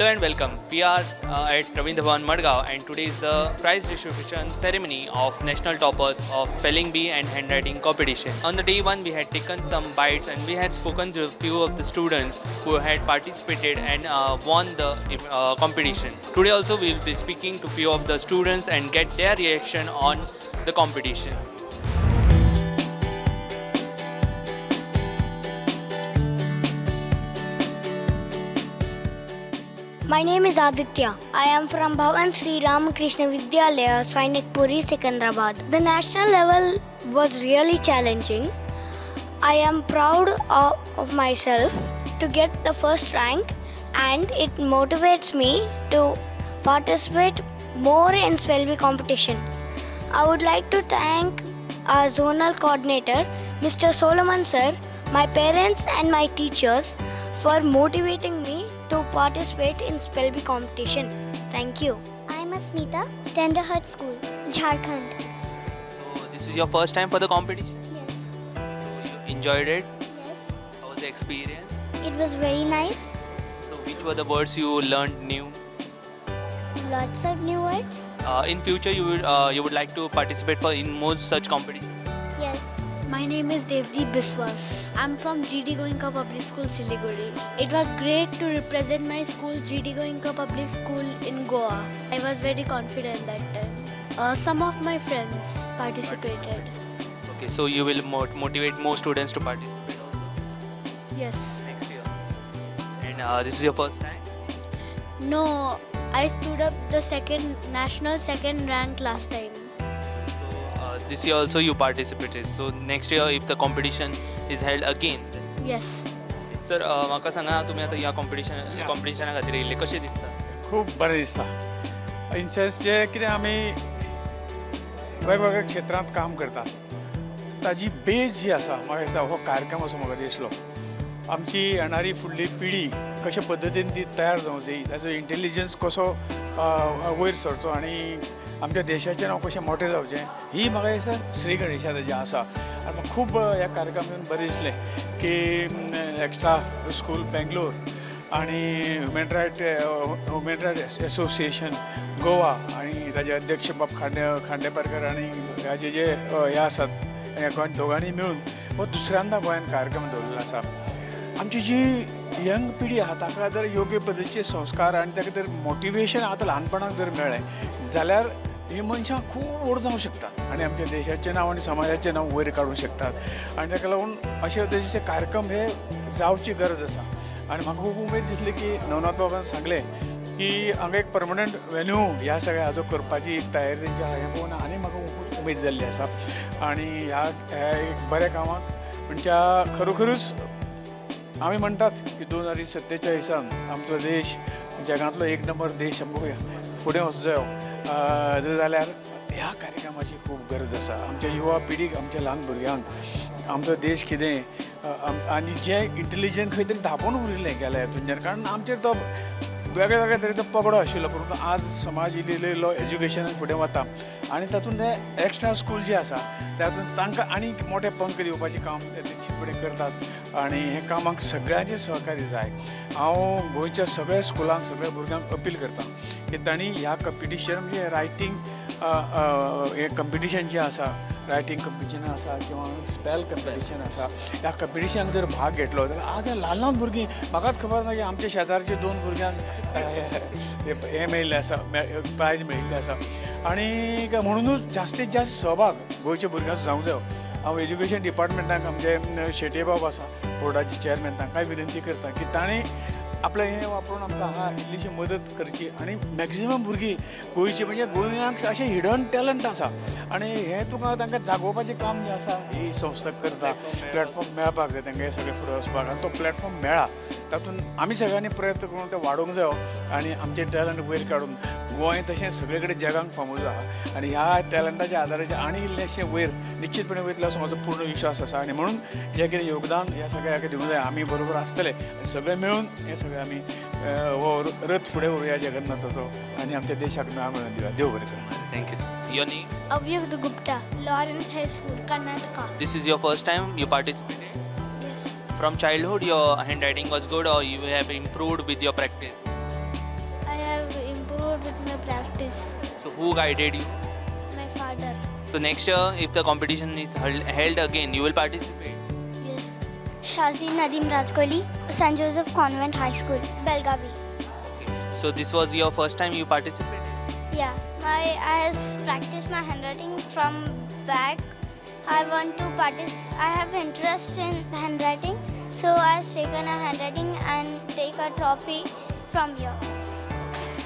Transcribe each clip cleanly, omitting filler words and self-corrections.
Hello and welcome. We are at Ravindra Bhavan Madgaon, and today is the prize distribution ceremony of national toppers of spelling bee and handwriting competition. On the day one, we had taken some bites and we had spoken to a few of the students who had participated and won the competition. Today also we will be speaking to few of the students and get their reaction on the competition. My name is Aditya. I am from Bhavan Sri Ramakrishna Vidyalaya, Sainikpuri, Secunderabad. The national level was really challenging. I am proud of myself to get the first rank, and it motivates me to participate more in Spell Bee competition. I would like to thank our zonal coordinator, Mr. Solomon sir, my parents and my teachers for motivating me to participate in Spell Bee competition. Thank you. I'm Asmita, Tender Heart School, Jharkhand. So this is your first time for the competition. Yes. So you enjoyed it. Yes. How was the experience? It was very nice. So which were the words you learned new? Lots of new words. In future, you would like to participate for in more such competition. Yes. My name is Devdeep Biswas. I'm from GD Goenka Public School, Siliguri. It was great to represent my school, GD Goenka Public School in Goa. I was very confident that time. Some of my friends participated. Okay, so you will motivate more students to participate also Yes. next year. And this is your first time. No, I stood up the second national second rank last time. So this year also you participated. So next year, if the competition is held again, Yes. Sir, म्हाका सांगा तुमी आतां ह्या competition कॉम्पिटिशना खातीर येयल्ले कशें दिसता? खूब बरें दिसता. इनसेन्स जे कितें आमी वेगवेगळ्या क्षेत्रांत काम करतात ताजी बेज जी आसा, म्हाका दिसता हो कार्यक्रम असो म्हाका दिसलो. आमची येणारी फुडली पिढी कशे पद्दतीन ती तयार जावंक जाय, ताजो इंटेलिजन्स कसो वयर सरचो आनी आमच्या देशाचें नांव कशें मोठें जावचें, ही म्हाका दिसता श्री गणेशा ताजी आसा. आनी म्हाका खूब ह्या कार्यक्रम येवन बरें दिसलें की एक्स्ट्रा स्कूल बेंगलोर आनी ह्युमन रायट एसोसिएशन गोवा आनी ताजे अध्यक्ष बाब खांडेपारकर आनी हाजे जे हे आसात, हे गोंय दोगांनी मेळून हो दुसऱ्यांदा गोंयांत कार्यक्रम दवरिल्लो आसा. आमची जी यंग पिढी आहा ताका जर योग्य पद्दतीचे संस्कार आनी ताका जर मोटिवेशन आतां ल्हानपणाक जर मेळ्ळें जाल्यार हीं मनशां खूब व्हड जावंक शकतात आनी आमच्या देशाचें नांव आनी समाजाचें नांव वयर काडूंक शकतात. आनी ताका लागून अशे तरेचे कार्यक्रम हे जावची गरज आसा. आनी म्हाका खूब उमेद दिसली की नवनाथ बाबान सांगलें की हांगा एक परमनंट वेन्यू ह्या सगळ्या हाजो करपाची एक तयारी तेंची आहा, हें पळोवन आनी म्हाका खूब उमेद जाल्ली आसा. आनी ह्या एक बऱ्या कामाक म्हणजे खरोखरूच आमी म्हणटात की 2047 आमचो देश जगांतलो एक नंबर देश आमकां फुडें वचूंक जायो जाल्यार ह्या कार्यक्रमाची खूब गरज आसा. आमच्या युवा पिढीक, आमच्या ल्हान भुरग्यांक आमचो देश कितें आनी जें इंटेलिजंट खंय तरी धांपून उरिल्लें गेल्या हितून, कारण आमचेर तो वेगळ्या वेगळ्या तरेचो पगडो आशिल्लो, परंतु आज समाज इल्लो इल्लो इल्लो एज्युकेशनान फुडें वता आनी तातूंत हे एक्स्ट्रा स्कूल जे आसा तातूंत तांकां आनीक मोठे पंख दिवपाचें काम ते निश्चितपणे करतात आनी हे कामाक सगळ्यांचे सहकार्य जाय. हांव गोंयच्या सगळ्या स्कुलांक, सगळ्या भुरग्यांक अपील करता की तांणी ह्या कंपिटिशन म्हणजे रायटींग हें कंपिटिशन जें आसा, रायटींग कंपिटिशन आसा किंवा स्पेल कंपिटिशन आसा, ह्या कंपिटिशनाक जर भाग घेतलो जाल्यार आज ल्हान ल्हान भुरगीं, म्हाकाच खबर ना की आमच्या शेजारचे दोन भुरग्यांक हें मेळिल्लें आसा, प्रायज मेळिल्लें आसा. आनी म्हणुनूच जास्तीत जास्त सहभाग गोंयच्या भुरग्यांचो जावंक जायो. हांव एज्युकेशन डिपार्टमेंटाक आमचे शेटये बाब आसा बोर्डाचे चेअरमॅन, तांकांय विनंती करता की तांणी आपलें हें वापरून आमकां हांगा इल्लीशी मदत करची आनी मॅक्सिमम भुरगीं गोंयची, म्हणजे गोंयांक अशें हिडन टॅलंट आसा आनी हें तुका तांकां जागोवपाचें काम जें आसा ही संस्था करता. प्लॅटफॉर्म मेळपाक जाय तांकां हें सगळें फुडें वचपाक आनी तो प्लॅटफॉर्म मेळ्ळा तातूंत आमी सगळ्यांनी प्रयत्न करून ते वाडोवंक जायो आनी आमचें टॅलंट वयर काडून गोंय तशें सगळे कडेन जगाक फामूद आहा आनी ह्या टॅलंटाच्या आदाराचेर आनी इल्लेशें वयर निश्चितपणे वयतलो असो म्हजो पूर्ण विश्वास आसा. आनी म्हणून जें कितें योगदान ह्या सगळ्याक दिवंक जाय आमी बरोबर आसतले आनी सगळे मेळून हें सगळें आमी हो रथ फुडें व्हरूया जगन्नाथाचो आनी आमच्या देशाक नांव मेळोवन दिवया. देव बरें करूं. Thank you sir. Your name? Avyukt Gupta, Lawrence High School, Karnataka. This is your first time you participated? Yes. From childhood your handwriting was good or you have improved with your practice? practice. So who guided you? My father. So next year, if the competition is held again, you will participate? Yes. Shazi Nadeem Rajkoli, St. Joseph Convent High School, Belgavi. Okay. So this was your first time you participated? Yeah. I has practiced my handwriting from back. I want to participate. I have interest in handwriting, so I has taken a handwriting and take a trophy from here.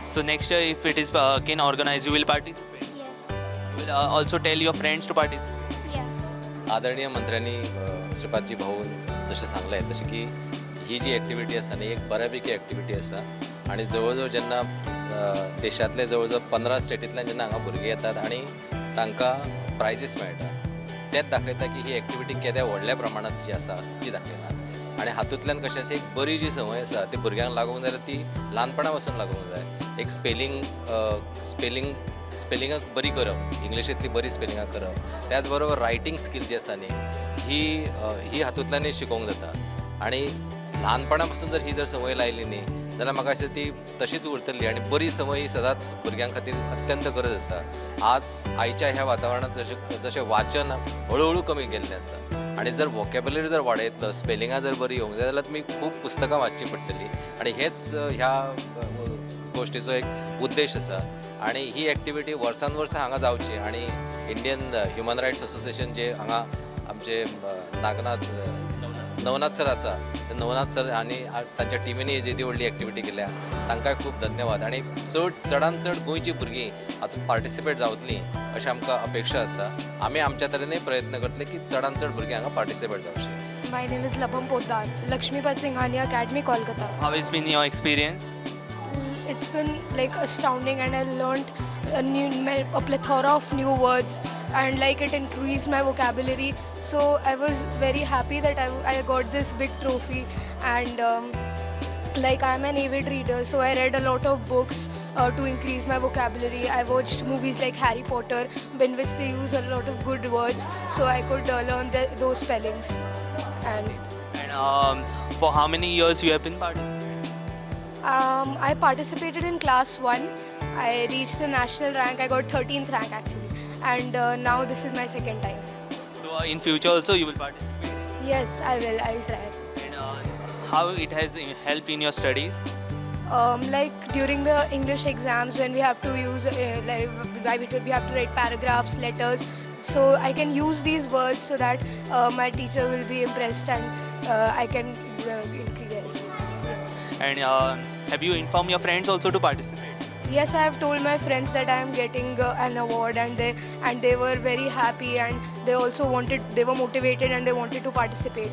So next year, if it is again organized, you will participate? Yes. You will also tell your friends to participate? Yeah. आदरणीय मंत्र्यांनी श्रीपादजी भाऊन जशें सांगलें तशें की ही जी activity आसा न्ही एक बऱ्या पैकी एक्टिविटी आसा आनी जवळ जवळ जेन्ना देशांतले जवळ जवळ 15 स्टेटींतल्यान जेन्ना हांगा भुरगीं येतात आनी तांकां प्रायजीस मेळटा तेंच दाखयता की ही एक्टिविटी केद्या व्हडल्या प्रमाणांत जी आसा ती दाखयता आनी हातूंतल्यान कशें आसा एक बरी जी संवय आसा ती भुरग्यांक लागूंक जाय जाल्यार ती ल्हानपणा पासून लागूंक जाय. एक स्पेलिंग स्पेलिंग स्पेलिंगाक बरी करप, इंग्लिशींतली बरी स्पेलिंगां करप, त्याच बरोबर रायटींग स्कील जी आसा न्ही ही ही हातूंतल्यानय शिकोवंक जाता आनी ल्हानपणा पासून जर ही जर संवय लायली न्ही जाल्यार म्हाका दिसता ती तशीच उरतली आनी बरी संवय ही सदांच भुरग्यां खातीर अत्यंत गरज आसा. आज आयच्या ह्या वातावरणांत जशें जशें वाचन हळू हळू कमी गेल्लें आसा आनी जर वोकेबलरी जर वाडयतलो, स्पेलिंगां जर बरी येवंक जाय जाल्यार तुमी खूब पुस्तकां वाचचीं पडटलीं आनी हेच ह्या गोश्टीचो एक उद्देश आसा आनी ही एक्टिविटी वर्सान वर्सां हांगा जावची आनी इंडियन ह्युमन रायट्स असोसिएशन जे हांगा आमचे नागनाथ नवनाथ सर आसा, ते नवनाथ सर आनी तांच्या टिमीनी जेदी व्हडली एक्टिविटी केल्या तांकांय खूब धन्यवाद आनी चड चडान चड गोंयची भुरगीं हातूंत पार्टिसिपेट जावतलीं अशें आमकां अपेक्षा आसा. आमी आमच्या तरेनय प्रयत्न करतले की चडान चड भुरगीं हांगा पार्टिसिपेट जावची. My name is Labham Poddar, Lakshmipat Singhania Academy, Kolkata. How has been your experience? It's been like astounding, and I learned a plethora of new words, and like it increased my vocabulary. So I was very happy that I got this big trophy, and like I'm an avid reader, so I read a lot of books to increase my vocabulary. I watched movies like Harry Potter, in which they use a lot of good words, so I could learn those spellings. And for how many years you have been participating? I participated in class 1. I reached the national rank. I got 13th rank actually, and now this is my second time. So in future also you will participate? Yes, I will. I'll try. And how it has helped in your studies? Like during the English exams when we have to use, like we have to write paragraphs, letters. So I can use these words so that my teacher will be impressed and I can yes. And have you informed your friends also to participate? Yes, I have told my friends that I am getting an award, and they were very happy, and they also wanted, they were motivated and they wanted to participate.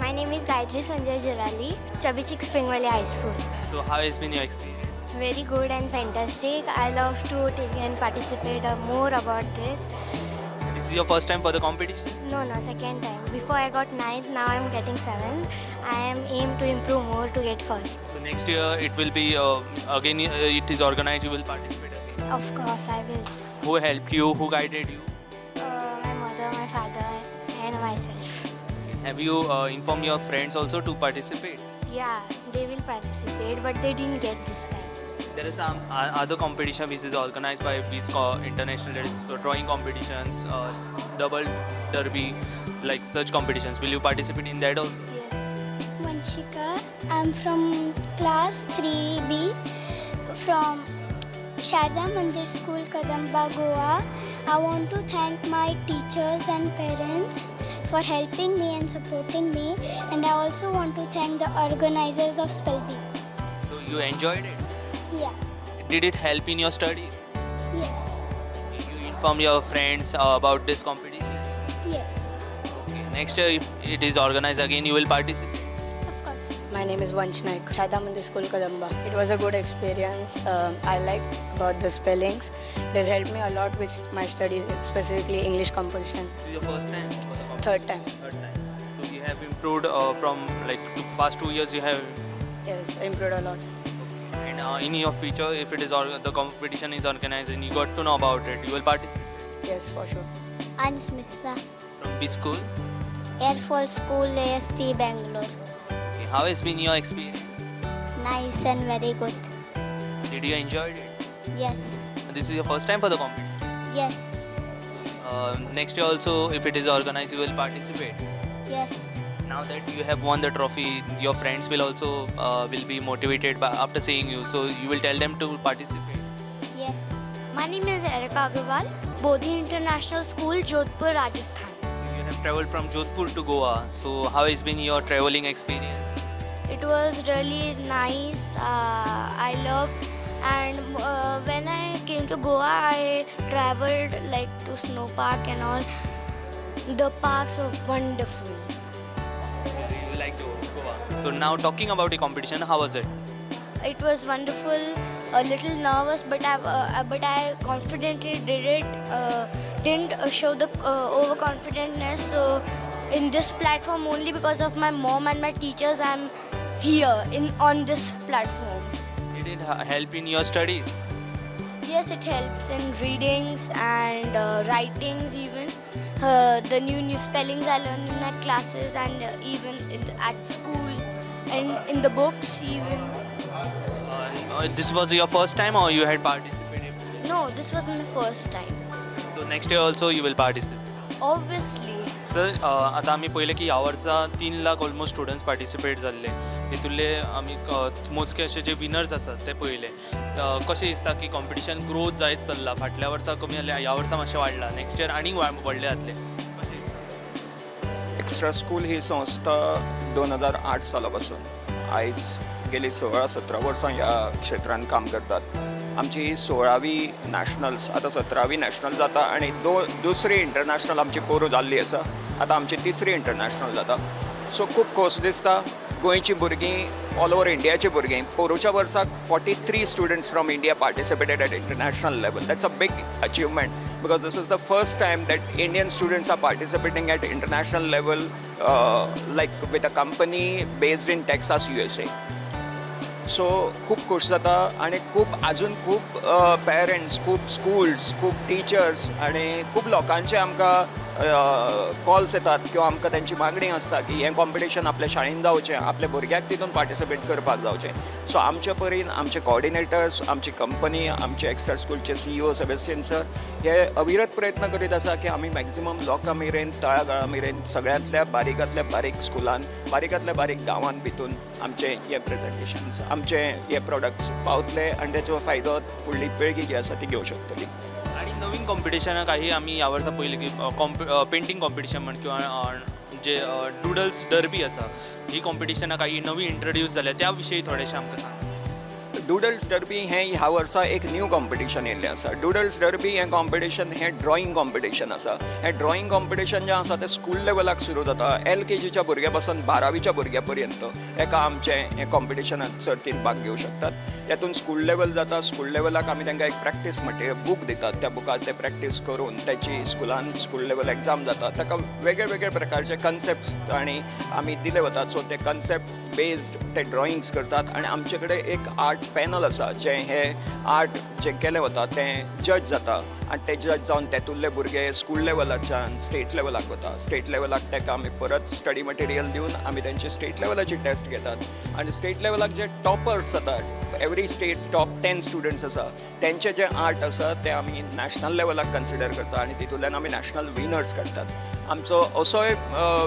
My name is Gayatri Sanjay Jurali, Chubby Chick Spring Valley High School. So how has been your experience? Very good and fantastic. I love to take and participate more about this. This is your first time for the competition? No, no, second time. Before I got 9th, now I am getting 7th. I am aim to improve more to get first. So next year it will be, again it is organized, you will participate again? Of course, I will. Who helped you? Who guided you? My mother, my father and myself. Have you informed your friends also to participate? Yeah, they will participate, but they didn't get this time. There is some other competition which is organized by Visco International, that is drawing competitions, double derby, like such competitions. Will you participate in that also? Yes. Vanshika, I am from class 3B from Sharda Mandir School, Kadamba, Goa. I want to thank my teachers and parents for helping me and supporting me, and I also want to thank the organizers of Spell Bee. So you enjoyed it? Yeah. Did it help in your studies? Yes. You inform your friends about this competition? Yes. Okay. Next year, if it is organized again, you will participate? Of course. My name is Vansh Naik, Sharda Mandir School, Kadamba. It was a good experience. I liked about the spellings. It has helped me a lot with my studies, specifically English composition. This is your first time for the competition? Third time. Third time. So you have improved from like past 2 years you have? Yes, improved a lot. And in your future, if it is the competition is organized and you got to know about it, you will participate? Yes, for sure. Ansh Mishra. From which school? Air Force School, AST, Bangalore. Okay. How has been your experience? Nice and very good. Did you enjoy it? Yes. This is your first time for the competition? Yes. Next year also, if it is organized, you will participate? Yes. Now that you have won the trophy, your friends will also will be motivated by after seeing you. So you will tell them to participate? Yes. My name is Erika Agarwal, Bodhi International School, Jodhpur, Rajasthan. You have traveled from Jodhpur to Goa. So how has been your traveling experience? It was really nice. I loved, and when I came to Goa, I traveled like to Snow Park and all. The parks were wonderful. You like to Goa. So now talking about the competition, how was it? It was wonderful. A little nervous, but I confidently did it. Didn't show the overconfidentness. So in this platform, only because of my mom and my teachers, I'm here in on this platform. Did it help in your studies? Yes, it helps in readings and writings even. The new spellings I learned in my classes and even at school and in the books even. This was your first time or you had participated? No, this was my first time. So next year also you will participate? Obviously. Sir, आतां आमी पळयलें की ह्या वर्सा 3 lakh almost students participate जाल्ले. तितूंतले आमी मोजके अशे जे विनर्स आसात ते पळयले. कशें दिसता की कॉम्पिटिशन ग्रोथ जायत चल्ला? फाटल्या वर्सा कमी जाल्लें, ह्या वर्सा मातशें वाडलां, नेक्स्ट इयर आनीक व्हडलें जातलें, कशें दिसता? एक्स्ट्रा स्कूल ही संस्था 2008 साला पासून आयज गेली 16-17 वर्सां ह्या क्षेत्रांत काम करतात. आमची ही 16वी नॅशनल्स, आतां 17वी नॅशनल जाता आनी दुसरी इंटरनॅशनल आमची पोरूं जाल्ली आसा. आतां आमची तिसरी इंटरनॅशनल जाता. सो खूब खोस दिसता, गोंयची भुरगीं, ऑल ओवर इंडियाची भुरगीं. पोरूच्या वर्साक 43 students from India participated at international level. That's a big achievement because this is the first time that Indian students are participating at international level, like with a company based in Texas, USA. So खूब खोश जाता आनी खूब आजून खूब parents, खूब schools, खूब teachers आनी खूब लोकांचे आमकां कॉल्स येतात किंवा आमकां तेंची मागणी आसता की हें कॉम्पिटिशन आपल्या शाळेन जावचें, आपल्या भुरग्याक तितून पार्टिसिपेट करपाक जावचें. सो आमचे परीन आमचे कॉर्डिनेटर्स, आमची कंपनी, आमचे एक्स्ट्रा स्कूलचे सीईओ सेबेस्टियन सर हे अविरत प्रयत्न करीत आसा की आमी मॅक्झिमम लोकां मेरेन, तळागाळा मेरेन, सगळ्यांतल्या बारीकांतल्या बारीक स्कुलान, बारीकांतल्या बारीक गांवान भितून आमचे हे प्रेजेंटेशन्स, आमचे हे प्रोडक्ट्स पावतले आनी तेचो फायदो फुडली पिळगी जी आसा ती घेवंक शकतली. आणि नवीन कॉम्पिटिशनां काही आमी ह्या वर्सा पळयलें की पेंटींग कॉम्पिटिशन म्हण किंवा जे डुडल्स डर्बी आसा, ही कॉम्पिटिशनां काही नवी इंट्रोड्यूस जाल्या, त्या विशयी थोडेशें आमकां सांग. डुडल्स डर्बी हें ह्या वर्सा एक न्यू कॉम्पिटिशन येयल्लें आसा. डुडल्स डर्बी हें कॉम्पिटिशन हें ड्रॉइंग कॉम्पिटिशन आसा. हें ड्रॉइंग कॉम्पिटिशन जें आसा तें स्कूल लेवलाक सुरू जाता. एलकेजीच्या भुरग्या पासून 12वीच्या भुरग्या पर्यंत एका आमचें हें कॉम्पिटिशनात सर्तीन भाग घेवं शकतात. तातूंत स्कूल लेवल जाता. स्कूल लेवलाक आमी तांकां एक प्रॅक्टीस मटेरियल बूक दितात. त्या बुकार ते प्रॅक्टीस करून तेची स्कुलान स्कूल लेवल एग्जाम जाता. ताका वेगळे वेगळे प्रकारचे कन्सेप्ट्स आनी आमी दिले वतात. सो ते कन्सेप्ट बेस्ड ते ड्रॉइंग्स करतात आनी आमचे कडेन एक आर्ट पॅनल आसा, जें हे आर्ट जें केलें वता तें जज जाता आनी ते जज जावन तेतूंतले भुरगे स्कूल लेवलाच्यान स्टेट लेवलाक वता. स्टेट लेवलाक ताका आमी परत स्टडी मटेरियल दिवन आमी तेंची स्टेट लेवलाची टेस्ट घेतात आनी स्टेट लेवलाक जे टॉपर्स जातात, every state's top 10 students आसा, तेंचे जे आर्ट आसा ते आमी नॅशनल लेवलाक कन्सिडर करता आनी तितूंतल्यान आमी नॅशनल विनर्स काडटात. आमचो असोय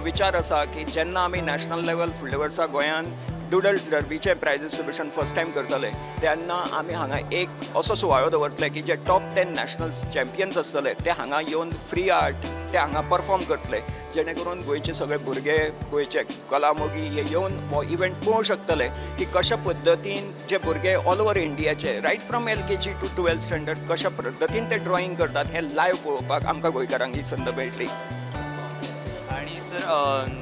विचार आसा की जेन्ना आमी नॅशनल लेवल फुडल्या वर्सा गोंयान डुडल्स डर्बीचें प्रायज डिस्ट्रिब्युशन फर्स्ट टायम करतले, तेन्ना आमी हांगा एक असो सुवाळो दवरतले की जे टॉप 10 नॅशनल चॅम्पियन्स आसतले ते हांगा येवन फ्री आर्ट ते हांगा परफॉर्म करतले, जेणे करून गोंयचे सगळे भुरगे, गोंयचे कलामोगी हे येवन हो इव्हेंट पळोवंक शकतले की कशा पद्दतीन जे भुरगे ऑल ओवर इंडियाचे right from LKG to 12th standard कशा पद्दतीन ते ड्रॉइंग करतात हें लायव्ह पळोवपाक आमकां गोंयकारांक ही संद मेळटली. आणि सर,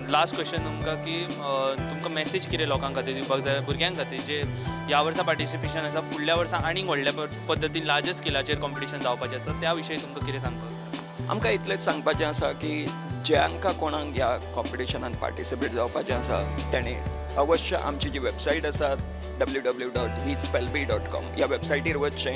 लास्ट क्वेश्चन तुमकां की तुमकां मॅसेज कितें लोकां खातीर दिवपाक जाय, भुरग्यां खातीर जे ह्या वर्सा पार्टिसिपेशन आसा, फुडल्या वर्सा आनीक व्हडल्या पद्दतीन लार्जर स्केलाचेर कॉम्पिटिशन जावपाचें आसा, त्या विशयी तुमकां कितें सांगपाक? आमकां इतलेंच सांगपाचें आसा की जांकां कोणाक ह्या कॉम्पिटिशनान पार्टिसिपेट जावपाचें आसा तेणी अवश्य आमची जी वेबसायट आसा ww.wespellbee.com ह्या वेबसायटीर वचचें.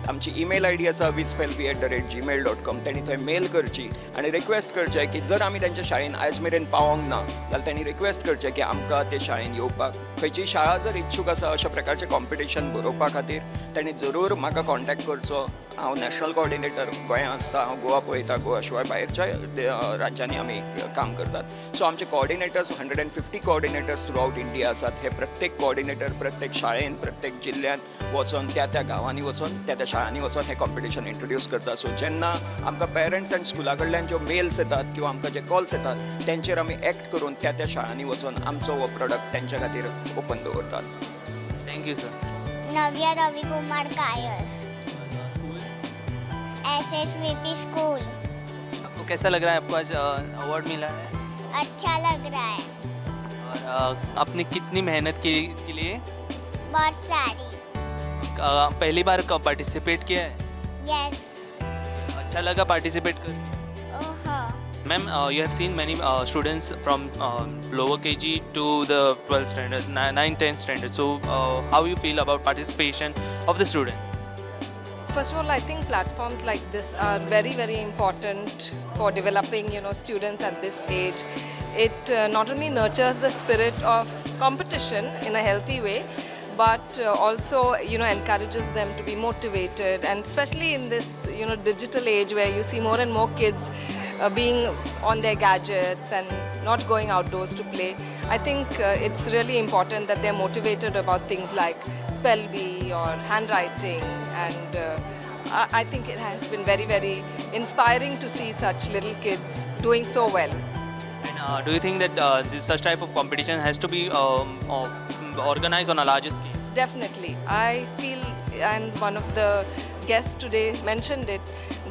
आमची ईमेल I D आसा wespellbee@gmail.com. तेणी थंय मेल करची आनी रिक्वेस्ट करचें की जर आमी तेंच्या शाळेन आयज मेरेन पावोंक ना जाल्यार तेणी रिक्वेस्ट करचें की आमकां ते शाळेन येवपाक. खंयची शाळा जर इच्छूक आसा अशा प्रकारचें कॉम्पिटिशन बरोवपा खातीर तेणी जरूर म्हाका कॉन्टेक्ट करचो. हांव नॅशनल कॉर्डिनेटर गोंयांत आसता, हांव गोवा पळयता, गोवा शिवाय भायरच्या राज्यांनी आमी काम करतात. सो आमचे coordinators 150 coordinators throughout India आसात. हे प्रत्येक कॉर्डिनेटर प्रत्येक शाळेन, प्रत्येक जिल्ल्यांत वचोन, त्या त्या गांवांनी वचोन, त्या त्या शाळांनी वचोन हे कॉम्पिटिशन इंट्रोड्यूस करता. सो जेन्ना आमकां पेरंट्स आनी स्कुला कडल्यान ज्यो मेल्स येतात किंवा आमकां जे कॉल्स येतात तेंचेर आमी एक्ट करून त्या त्या शाळांनी वचोन आमचो हो प्रोडक्ट तेंच्या खातीर ओपन दवरतात. Thank you sir. Navya Ravi Kumar Kayas, SSVP school. आपको कैसा लग रहा है, आपको आज अवार्ड मिला है? अच्छा लग रहा है. और आपने कितनी मेहनत की इसके लिए? बहुत सारी. पहली बार कब पार्टिसिपेट किया है? यस. अच्छा लगा पार्टिसिपेट करके? ओहो. Ma'am, you have seen many students from lower KG to the 12th standard, 9, 10th standard. So, how you feel about participation of the students? First of all, I think platforms like this are very, very important for developing, students at this age. It not only nurtures the spirit of competition in a healthy way, but also, encourages them to be motivated, and especially in this, digital age where you see more and more kids being on their gadgets and not going outdoors to play. I think it's really important that they're motivated about things like spell bee or handwriting, and I think it has been very, very inspiring to see such little kids doing so well. And do you think that this such type of competition has to be organized on a larger scale? Definitely. I feel, and one of the guests today mentioned it,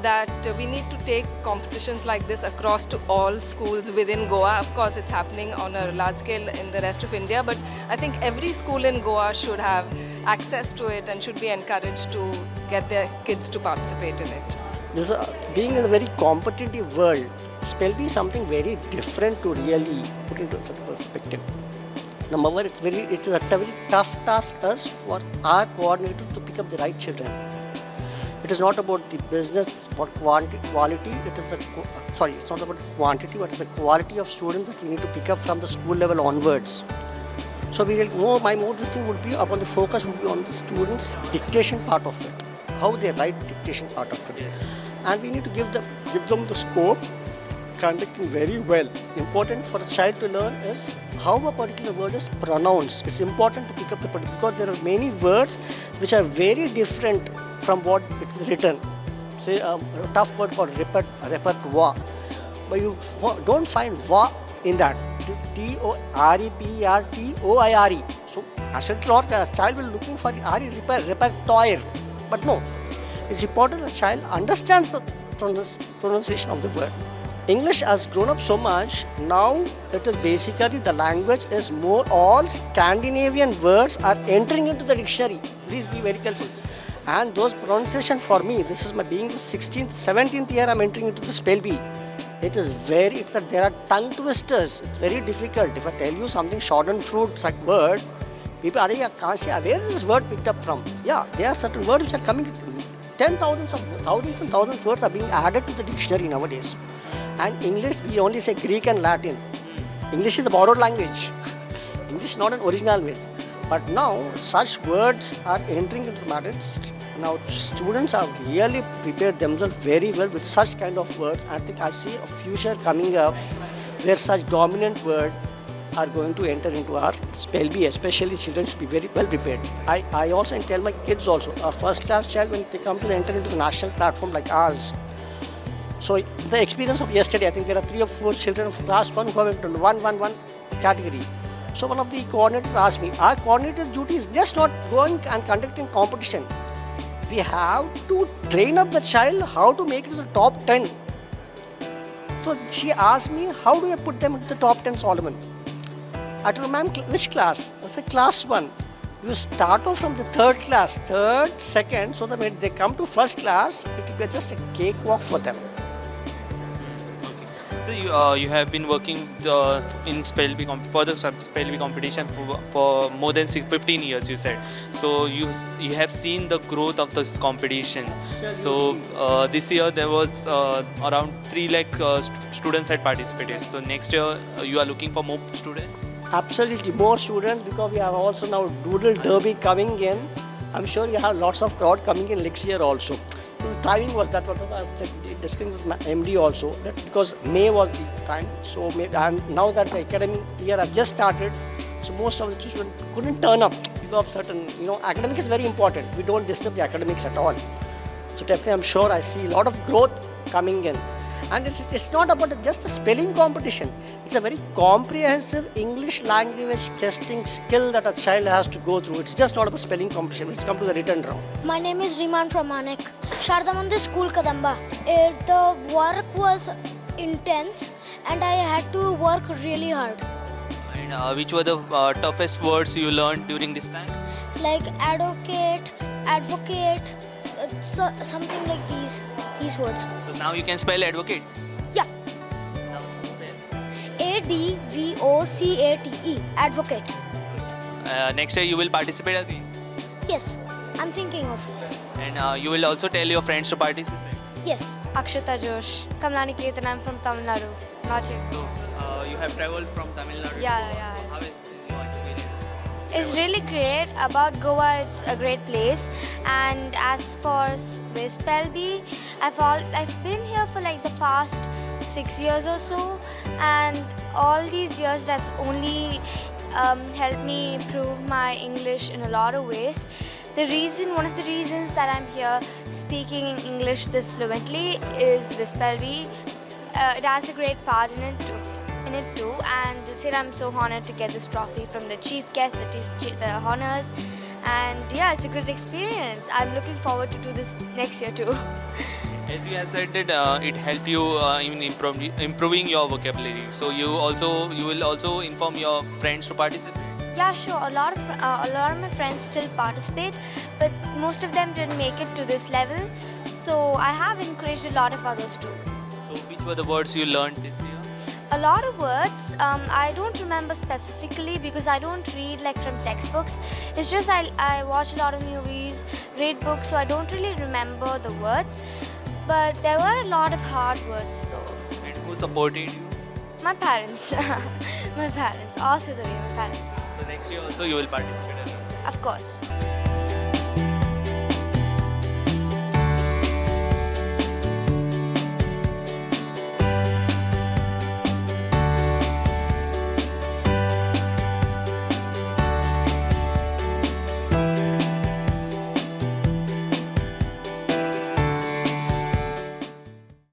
that we need to take competitions like this across to all schools within Goa. Of course, it's happening on a large scale in the rest of India, but I think every school in Goa should have access to it and should be encouraged to get their kids to participate in it. This being in a very competitive world, spell bee is something very different to really put into some perspective. Number one, it is a very tough task us for our coordinator to pick up the right children. It is not about the business for quality. It is the sorry, it's not about the quantity, but it's the quality of students that we need to pick up from the school level onwards. So we will more, my more this thing would be upon the focus would be on the students' dictation part of it, how they write dictation part of it, and we need to give them the scope, conducting very well. Important for a child to learn is how a particular word is pronounced. It's important to pick up the particular, because there are many words which are very different from what it's written. Say a tough word called repertoire, but you don't find va in that. T-O-R-E-P-E-R-T-O-I-R-E. So as a child will looking for R-E repertoire, but no. It's important the child understands the pronunciation of the word. English has grown up so much, now it is basically the language is more, all Scandinavian words are entering into the dictionary. Please be very careful. And those pronunciation for me, this is my being the 16th, 17th year I'm entering into the spell bee. It is very, it's that there are tongue twisters. It's very difficult. If I tell you something schadenfreude, such word, people are, where is this word picked up from? Yeah, there are certain words which are coming, thousands and thousands of words are being added to the dictionary nowadays. And English, we only say Greek and Latin. English is a borrowed language. English is not an original language. But now, such words are entering into the matter. Now, students have really prepared themselves very well with such kind of words. I think I see a future coming up where such dominant words are going to enter into our spell bee, especially children should be very well prepared. I also tell my kids also, a first class child, when they come to enter into the national platform like ours, so the experience of yesterday, I think there are 3 or 4 children of class 1 who have entered 1-1-1 category. So one of the coordinators asked me, our coordinator's duty is just not going and conducting competition. We have to train up the child how to make it to the top 10. So she asked me, how do I put them into the top 10, Solomon? I told her, ma'am, which class? I said, class 1. You start off from the third class, third, second, so that when they come to first class, it will be just a cakewalk for them. Okay. So you have been working in Spell Bee for the Spell Bee competition for more than 15 years, you said. So you have seen the growth of this competition. So this year there was around 3 lakh students had participated. So next year you are looking for more students? Absolutely, more students, because we have also now Doodle Derby coming in. I'm sure you have lots of crowd coming in next year also. So the timing was that what I was discussing with my MD also, that because May was the time. So May, and now that the academic year have just started, so most of the students couldn't turn up because of certain, academic is very important. We don't disturb the academics at all. So definitely I'm sure I see a lot of growth coming in. And it's not about just a spelling competition. It's a very comprehensive English language testing skill that a child has to go through. It's just not about spelling competition. It's come to the written round. My name is Riman Pramanik. Sharda Mandir School, Kadamba. The work was intense and I had to work really hard. And which were the toughest words you learned during this time? Like advocate, advocate, so, something like these words. So now you can spell advocate? Yeah. Now spell. A-D-V-O-C-A-T-E, advocate. Next year you will participate again? Yes, I'm thinking of. And you will also tell your friends to participate? Yes. Akshata Josh, Kamlani Ketan, I'm from Tamil Nadu, not here. So you have traveled from Tamil Nadu? Yeah, yeah. How is your experience? It's really great. About Goa, it's a great place. And as for Spell Bee, I've been here for like the past 6 years or so, and all these years that's only helped me improve my English in a lot of ways. One of the reasons that I'm here speaking in English this fluently is Spell Bee. It has a great part in it too. And this year I'm so honored to get this trophy from the chief guest, the honors, and yeah, it's a great experience. I'm looking forward to do this next year too. As you have said that it helped you in improving your vocabulary. So you will also inform your friends to participate. Yeah, sure. A lot of my friends still participate, but most of them didn't make it to this level. So I have encouraged a lot of others too. So which were the words you learned this year? A lot of words. I don't remember specifically because I don't read like from textbooks. It's just I watch a lot of movies, read books, so I don't really remember the words. But there were a lot of hard words though. And who supported you? My parents. My parents. All through the way, my parents. So next year also you will participate as well? Of course.